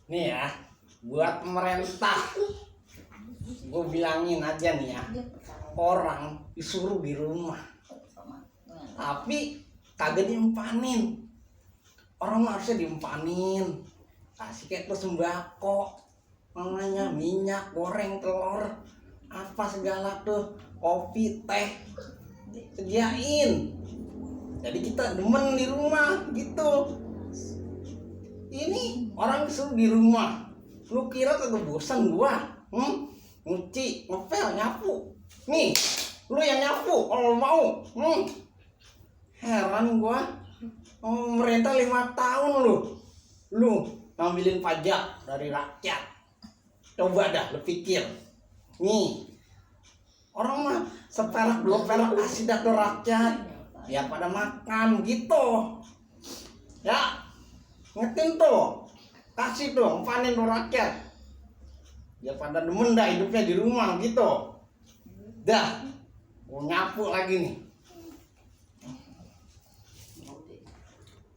Nih ya, buat pemerintah, gue bilangin aja nih ya, orang disuruh di rumah, tapi kagak diempanin. Orang harusnya diempanin, kasih kayak sembako, namanya minyak goreng, telur, apa segala tuh, kopi, teh, sediain. Jadi kita demen di rumah gitu. Ini orang disuruh di rumah, lu kira kagak bosan gua? Nyuci, ngepel, nyapu. Nih, lu yang nyapu kalau mau. Heran gua. Pemerintah 5 tahun lu ngambilin pajak dari rakyat. Coba dah lu pikir. Nih, orang mah seperak 2 perak kasih dah ke rakyat. Ya pada makan gitu. Ya, ngetin tuh, kasih dong, panen tuh rakyat. Ya pada demen dah hidupnya di rumah gitu. Dah, mau nyapu lagi nih.